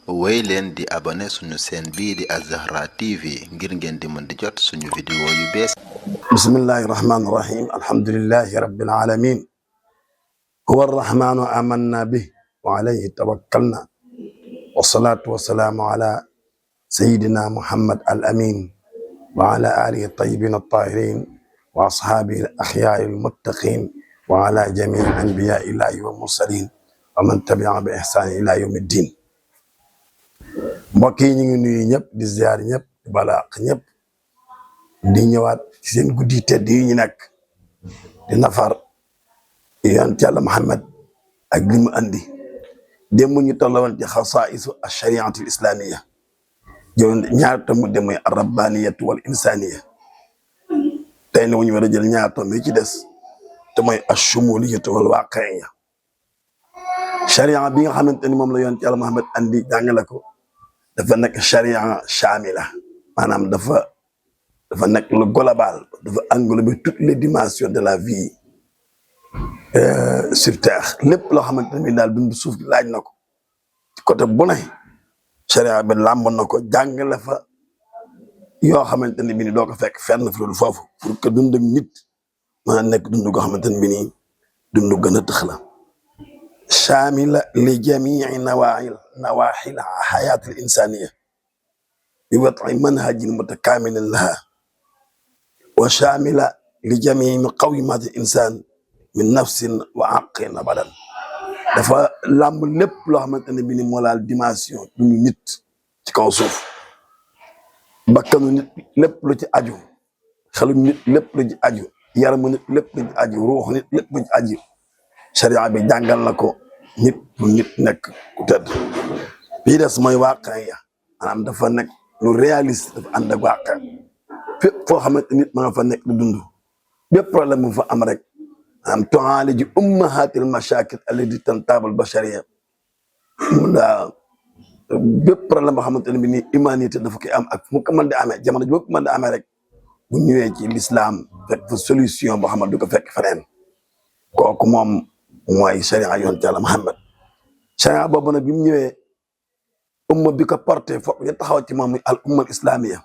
woy leen di abonné suñu chaîne bii di Az-Zahra TV ngir ngeen di mën di jot suñu vidéo yu bees. bismillahi rahmani rahim alhamdulillahi rabbil alamin huwa arrahmanu amanna bih wa alayhi tawakkalna wassalatu wassalamu ala sayyidina muhammad al amin wa ala alihi tayyibin at-tahirin wa ashabihi al akhyar al muttaqin wa ala jami' anbiya illahi wa mursalin wa man tabi'ahum bi ihsan ila yawmiddin. mbokk yi ñu ngi nuyu ñëpp di ziar ñëpp di balaax ñëpp di ñëwaat ci seen guddi tedd yi ñu nekk di nafar yonent Yàlla Muhammad ak li mu andi démb ñu tollawoon ci xasaa'isu ash-shari'ati al-islamiyya jëloon ñaar tomb de mooy ar-rabbaniyatu wal insaniyya tey ne ñu war a jël ñaar tomb yi ci des te mooy ash-shumuliyatu wal waqi'iyya. sharia bi nga xamante ni moom la yonent Yàlla Muhammad andi jàngale ko dafa nekk sharia shamila maanaam dafa nekk lu global, dafa englober toutes les dimensions de la vie sur terre. lépp loo xamante ni daal dund suuf laaj na ko ci côté bu ne sharia bi làmb na ko jàngale fa yoo xamante ni bi ni doo ko fekk fenn fi loolu foofu pour que dund ak nit mën a nekk dund goo xamante ni bi nii dund gën a tëx la. shamila li jamii nawaaxil xayaat al insaniya bi wad'i manhajin mutakamilin laha wa shamila li jamii muqawimat al insan min nafsin wa aqlin wa badan. dafa làmb lépp loo xamante ne bi ni moo laal dimension dundu nit ci kaw suuf, bakkanu nit lépp lu ci aju, xelu nit lépp lu ci aju, yaramu nit lépp lu ci aju, ruux nit lépp lu ci aju. sharia bi jàngal na ko nit bu nit nekk ku tedd. bii des mooy waaqiya, maanaam dafa nekk lu réaliste, dafa ànd ak waaqiya. fépp foo xamante nit ma nga fa nekk di dund bépp problème mu fa am rek maanaam tu'aaliju ummahatil mashakil allati tantabul bashariya. daa bépp problème boo xamante ne bi ni humanité dafa koy am ak fu mu ko mën di amee jamono ji boo ko mën di amee rek bu ñëwee ci l'islam fekk fa solution boo xam ne du ko fekk feneen. kooku moom mooy sharia yonent Yàlla Muhammad. sharia boobu nag bi mu ñëwee umma bi ko porté foog ñu taxaw ci moom al umma al islamiya,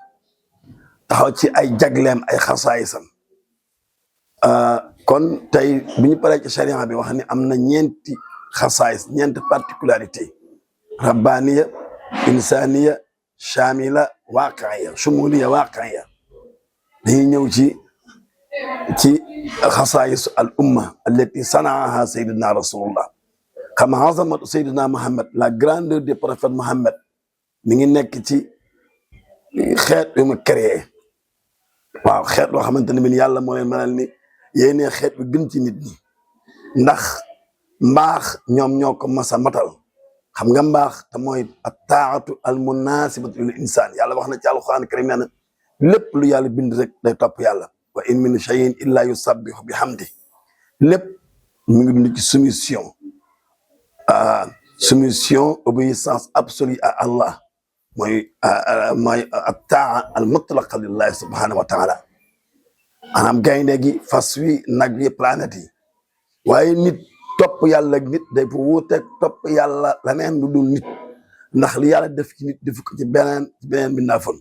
taxaw ci ay jagleem ay xasaayisam. kon tey bi ñu paree ci sharia bi wax ni am na ñeenti xasaayis, ñeenti particularité: rabbaniya, insaniya, shamila, waqiya, shumuliya, waqiya. dañuy ñëw ci xasaayisu al umma allati sanaaha sayyidina rasulullah. xam azamatu sayyidina Muhammad, la grandeur des prophètes Muhammad mi ngi nekk ci xeet yu mu créé. waaw, xeet loo xamante ne bi yàlla moo leen mënal ni yéenee xeet bi gën ci nit ñi, ndax mbaax ñoom ñoo ko mas a matal. xam nga mbaax te mooy at-taa'atu al munasibatu lil insaan. yàlla wax na ci alquran karim nee na lépp lu yàlla bind rek day topp yàlla. wa in min shay'in illa yusabbihu bihamdi. lépp mu ngi dund ci soumission, obéissance absolue à Allah, mooy at-taa'a al mutlaqa lillahi subhanahu wa taala. maanaam gaynde gi, fas wi, nag yi, planète yi. waaye nit topp yàlla ak nit day fu wuuteeg topp yàlla leneen lu dul nit, ndax li yàlla def ci nit def ko ci beneen bi naafon.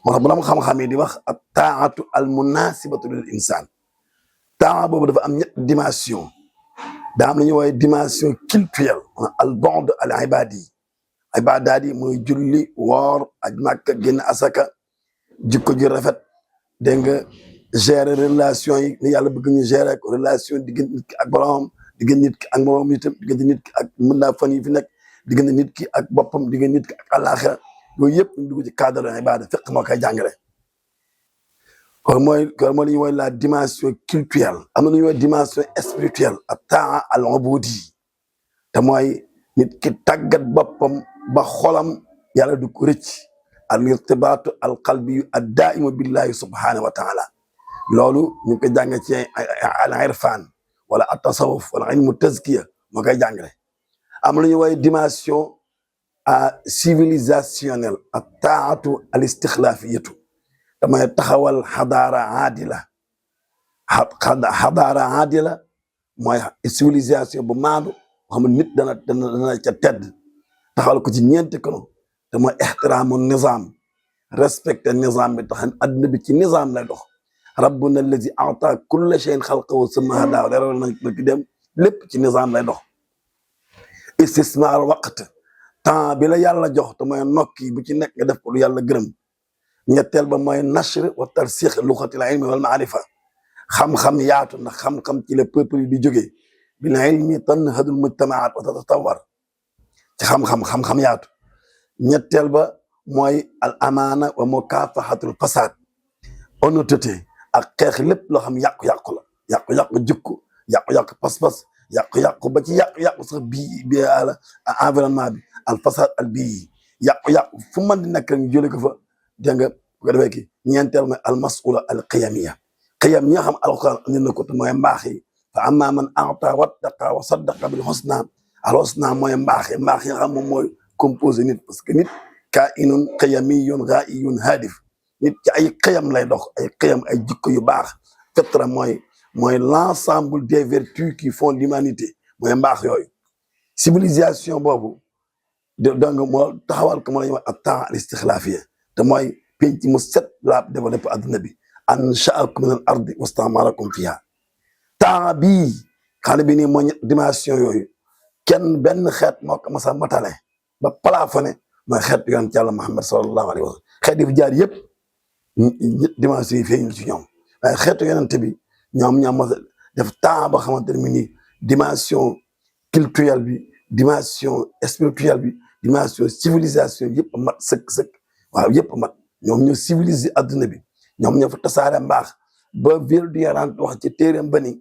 moo tax borom xam-xam yi di wax at-taa'atu al munasibatu lil insaan. taa boobu dafa am ñetti dimension. daa am la ñuy woowee dimension culturelle, al bu'd al ibadi. ibadaat yi mooy julli, woor, aj Makka, génn asaka, jikko ji rafet, dégg nga gérer relation yi ni yàlla bëgg ñu gérer ko, relation diggante nit ki ak boromam, diggante nit ki ak moromam itam, diggante nit ki ak mën naa fan yi fi nekk, diggante nit ki ak boppam, diggante nit ki ak àllaaxira. yooyu yëpp ñu dugg ci cadre ibada, fiqh moo koy jàngale. kon mooy li ñuy woy la dimension culturelle. am na lu ñuy woy dimension spirituelle, at-taa'a al-ubudi, te mooy nit ki tàggat boppam ba xolam yàlla du ko rëcc. al-irtibaatu al-qalbi ad-daa'imu billahi subhanahu wa taala. loolu ñu ngi koy jàng ci al-irfan wala at-tasawuf wala ilmu tazkiya moo koy jàngale. am na lu ñuy woy dimension civilisationnelle, at-taa'atu al-istixlaafiyatu, damay taxawal xadaara aadila. xadaara aadila mooy civilisation bu maandu, xam ne nit dana ca tedd, taxawal ko ci ñeenti kono te mooy ixtiraamu nizaam respecté nizaam bi tax adduna bi ci nizaam lay dox rabbuna allazi ata kulla shay'in xalqahu summa hadaa leeral nañ ko dem lépp ci nizaam lay dox istismaar waqt temps bi la yàlla jox te mooy nokki bu ci nekk nga def ko lu yàlla gërëm ñetteel ba mooy nashr wa tarsix luxatil ilmi wal maarifa xam-xam yaatu ndax xam-xam ci la peuple yi di jógee bil ilmi tanhadul mujtamaat wa tatatawar ci xam-xam yaatu ñetteel ba mooy al amaana wa mukaafahatul fasaad honnêteté ak xeex lépp loo xam yàqu-yàqu la yàqu-yàqu jikko yàqu-yàqu pas-pas yàqu-yàqu ba ci yàqu-yàqu sax bi environnement bi al fasaad al bii yàqu-yàqu fu mën di nekk ñu jëlee ko fa dégg nga bu ko defee ki ñeenteel mooy al mas'ula al qiyamiyya qiyam ñi nga xam alquran andi na ko te mooy mbaax yi fa amma man a'ta wattaqa wa saddaqa bil husna al husna mooy mbaax yi nga xam moom mooy composé nit parce que nit kaa'inun qiyamiyyun ghaa'iyun haadif nit ci ay qiyam lay dox ay qiyam ay jikko yu baax fitra mooy l'ensemble des vertus qui font l'humanité mooy mbaax yooyu civilisation boobu donc moo taxawal ko moo la ñuy wax ak temps al istixlaafiyya te mooy penc mu set la développé adduna bi ansha'akum min al ardi wastamarakum fiha temps bii xale bi nii mooy dimension yooyu benn xeet moo ko mas a matale ba plafonné mooy xeet yonent Yàlla Muhammad sallallahu alayhi wa sallam xeet yi fi jaar yëpp dimension yi feeñul ci ñoom waaye xeetu yonent bi ñoom mas a def temps ba xamante ne nii dimension culturelle bi dimension spirituelle bi dimension civilisation yëpp mat sëkk waaw yëpp mat ñoom ñoo civiliser adduna bi ñoom ñoo fa tasaare mbaax ba Verdier wax ci téereem ba ni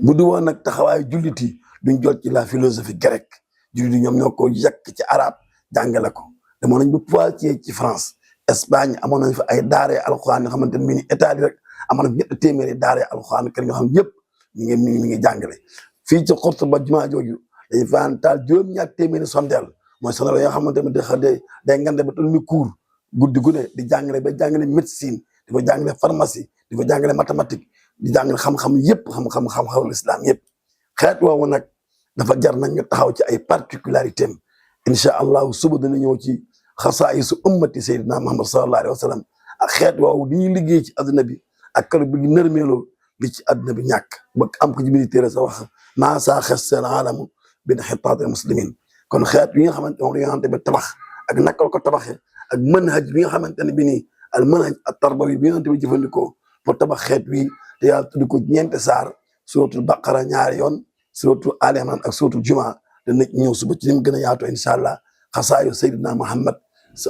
bu du woon nag taxawaayu jullit yi duñ jot ci la philosophie grecque jullit yi ñoom ñoo ko yàq ci arab jàngale ko demoon nañ ba Poitiers ci France Espagne amoon nañ fa ay daare alxuraan yoo xamante ne bii ni Italie rek amoon na ñetti téeméeri daare alxuraan kër yoo xam yëpp mi ngi jàngale fii ci Xurtuba jumaa jooju dañu faan taal juróom-ñaar téeméeri sondeel mooy sondeel yoo xamante ne day ngande ba toll ni cours guddi gu ne di jàngale ba jàngale médecine di fa jàngale pharmacie di fa jàngale mathématique di jàngale xam-xam yëpp xam-xam islam yëpp xeet woowu nag dafa jar nañ ñu taxaw ci ay particularité am incha allahu suba dana ñëw ci xasaayisu ummati sayyidina Muhammad sallallahu alayhi wa sallam ak xeet woowu di ñuy liggéey ci adduna bi ak kër bi nërmeeloo li ci adduna bi ñàkk ba am ko ci biir téere sa wax maa saa xessel alamu bin xitaatil muslimin kon xeet yi nga xamante moom dañoo xamante ba tabax ak naka la ko tabaxee ak manhaj bi nga xamante ne bi nii al manhaj at tarbawi bi nga xamante bi jëfandikoo pour tabax xeet wi te yàlla tudd ko ñeenti saar suratul baqara ñaari yoon suratul ali imran ak suratul juma dana ñëw suba ci lim gën a yaatoo incha allah xasaayu sayyidina muhammad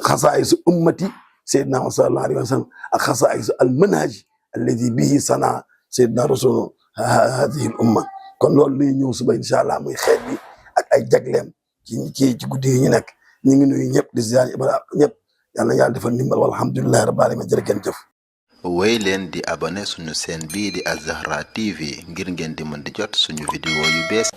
xasaayisu ummati sayyidina muhammad sallallahu alayhi wa sallam ak xasaayisu al manhaj alladi bihi sana sayyidina rasul hadihi al umma kon loolu lay ñëw suba incha allah muy xeet bi ak ay jagleem ci guddi yi ñu nekk ñu ngi nuyu ñëpp di ziar ñëpp yal na yàlla defal ndimbal walhamdulillahi rabbil alamin jërë ngeen jëf. wéy leen di abonné suñu chaîne bii di Al Zahra TV ngir ngeen di mën di jot suñu vidéo yu bees